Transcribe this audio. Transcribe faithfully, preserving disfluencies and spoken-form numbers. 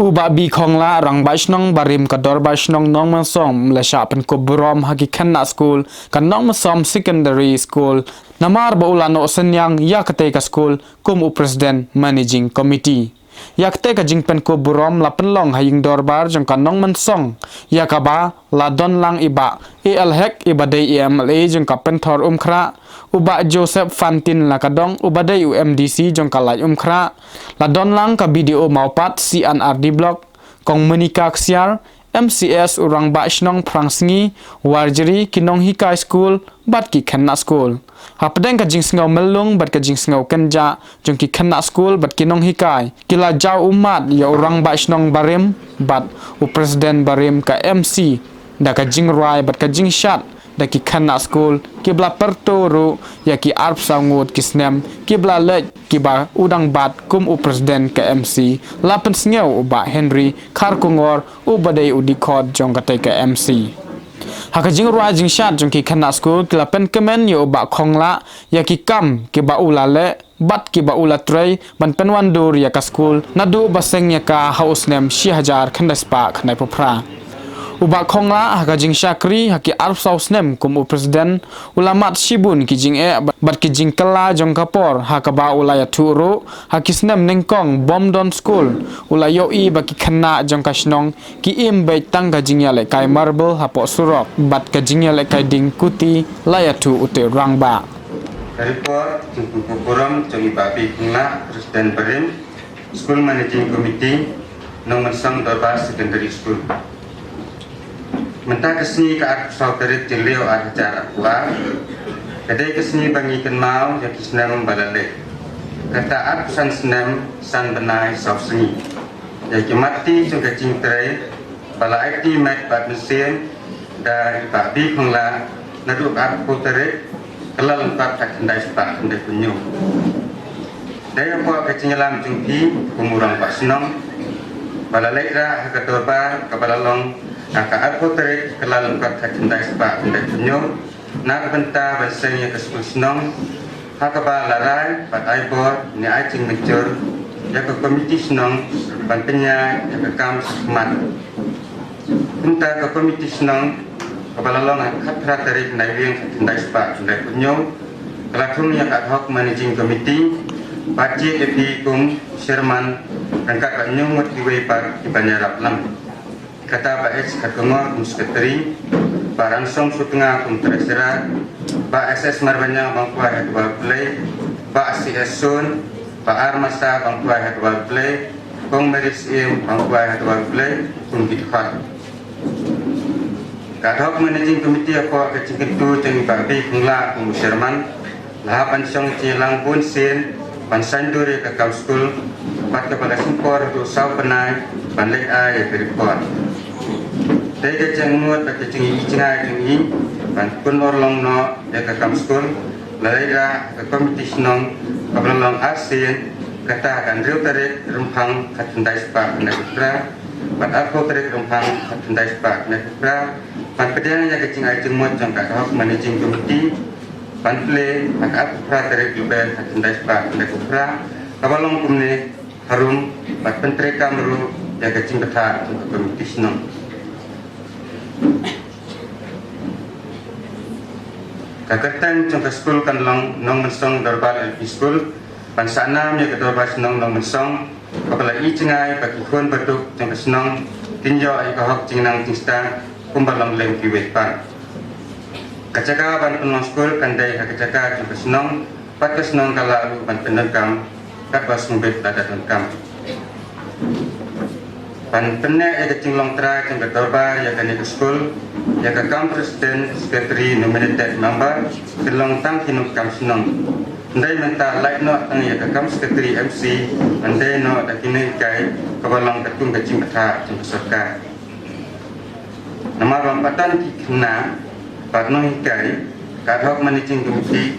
U Bah B. Khonglah, Rangbah Shnong barim ka Dorbar Shnong Nongmensong, u la shah pynkup burom ha ki khynnah skul ka Nongmensong Secondary School namar ba u la noh synñiang ïa katei ka skul kum u President Managing Committee. Ïa katei ka jingpynkup burom la pynlong ha ïing dorbar jong ka Nongmensong, ïa kaba la don lang i Bah A. L. Hek, iba dei i M L A jong ka Pynthor Umkhrah, u Bah Joseph Fantin Lakadong, uba dei u M D C jong ka Laitumkhrah, la don lang ka B D O Mawpat, C. Ann R. D. Block, Kong Monica Ksiar, M C S, u Rangbah Shnong Phrangsngi, Warjri, ki nonghikai skul bad ki khynnah skul. Hapdeng ka jingsngew myllung bad ka jingsngew kynjah jong ki khynnah skul bad ki nonghikai, ki la jaw ummat ïa u Rangbah Shnong barim bad u President barim ka M C da ka jingrwai bad ka jingshad da ki khynnah skul, kiba la pyrto ruh ïa ki arphew saw ngut ki snem kiba la leit, kiba u dang bat kum u President ka M C. La pynsngew u Bah Henry Kharkongor, uba dei u dkhot jong katei ka M C. Ha ka jingrwai jingshad jong ki khynnah skul, ki la pynkmen ïa u Bah Khonglah ïa ki kam kiba u la leh bad kiba u la trei ban pynwandur ïa ka skul naduh ba seng ïa ka ha u snem shi hajar khyndai spah khyndai phew phra. U Bah Khonglah, ha ka jingshakri ha ki arphew saw snem kum u President, u la mad shibun ki jingeh bad ki jingkylla jong ka por, ha kaba u la ïathuh ruh ha ki snem nyngkong bym don skul, u la ïohi ba ki khynnah jong ka shnong ki im beit tang ka jingïalehkai marble hapoh surok bad ka jingïalehkai ding kuti, la ïathuh u te u rangbah. Ka report jingpynkup burom jong i Bah B. Khonglah, President barim, School Managing Committee, Nongmensong Dorbar Secondary School. Mynta ka sngi ka arphew saw tarik Jylliew ar hajar arphew ar, ka dei ka sngi ba ngi kynmaw ïa ki snem ba la leit. Kata arphew san snem, san bnai, saw sngi. Ïa ki mat ti jong ka jingtrei ba la aiti met bad mynsiem da i Bah B. Khonglah naduh ka arphew tarik Kyllalyngkot khatkhyndai spah khyndaiphew hynñiew. Dei hapoh ka jingïalam jong phi kum u rangbah shnong ba la leit rah ha ka dorbar kaba la long ha ka arphew tarik Kyllalyngkot khatkhyndai spah khyndaiphew hynñiew, na ka bynta ban seng ïa ka skul shnong, ha kaba la rai bad ai bor ne ai jingmynjur ïa ka komiti shnong ban pynïaid ïa ka kam shakhmat. Kumta ka komiti shnong kaba la long ha ka khatphra tarik Naiwieng khatkhyndai spah khyndaiphew hynñiew, ka la thung ïa ka ad hoc managing committee, bad jied ïa phi kum chairman ryngkat bad hynñiew ngut kiwei pat kiban ïarap lang. Kata Bah H. Kharkongor kum secretary, Bah Ransong Sutnga kum treasurer, Bah S. S. Marbaniang Bangkwai Head Work Blei, Bah C. S. Sun, Bah R. Masa Bangkwai Head Work Blei, Kong Mary Syiem Bangkwai Head Work Blei kum ki dkhot. Ka ad hoc managing committee hapoh ka jingkyntu jong i Bah B. Khonglah kum u chairman, la hap ban shong jingïalang bunsien ban saiñdur ïa ka kam skul, bad kaba la shim por haduh saw bnai ban leit ai ïa ka report. Dei ka jingmut bad ka jingïohi jngai jong i ban pynurlong noh ïa ka kam skul, la leit rah ka komiti shnong kaba la long arsien, kata ha ka hynriew tarik Rymphang khatkhyndai spah khyndaiphew phra bad arphew tarik Rymphang khatkhyndai spah khyndaiphew phra, ban pdiang ïa ka jingai jingmut jong ka ad hoc managing committee ban plie ha ka arphew phra tarik Lber khatkhyndai spah khyndaiphew phra, kaba long kumne: harum bad pyntreikam ruh ïa ka jingbthah jong ka komiti shnong. Ka kyrteng jong ka skul kan long Nongmensong Dorbar L P School, ban sahnam ïa ka Dorbar Shnong Nongmensong, kaba la ïohi jngai ba ki khun baduk jong ka shnong kin ïoh ïa ka hok jingnang jingstad kumba long lem kiwei pat. Ka jaka ban pynlong skul kan dei ha ka jaka jong ka shnong, bad ka shnong ka lah ruh ban pyndonkam katba sngewbit lada donkam. Ban pynneh ïa ka jinglong trai jong ka dorbar ïa kane ka skul, ïa ka kam president, secretary, nominated member, kin long tang ki nongkam shnong. Hynrei mynta lait noh tang ïa ka kam secretary M C, ban dei noh da ki nonghikai, kaba long katkum ka jingbthah jong ka sorkar. Namar ba ym pat don ki khynnah bad nonghikai, ka ad hoc managing committee